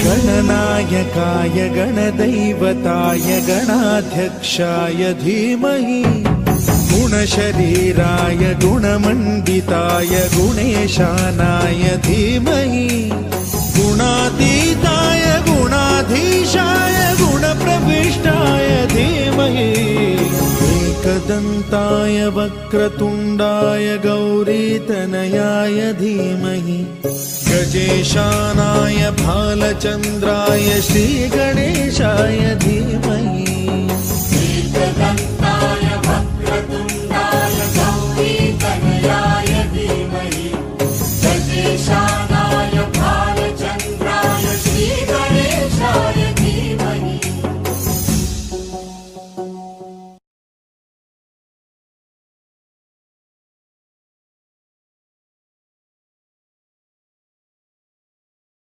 गणनायकाय गणदैवताय गणाध्यक्षाय धीमहि। गुणशरीराय गुणमण्डिताय गुणेशानाय धीमहि। गुणातीताय गुणाधीशाय गुणप्रविष्टाय धीमहि। एकदन्ताय वक्रतुण्डाय गौरीतनयाय धीमहि। गजेशानाय भालचन्द्राय श्रीगणेशाय धीमहि। एकदन्ताय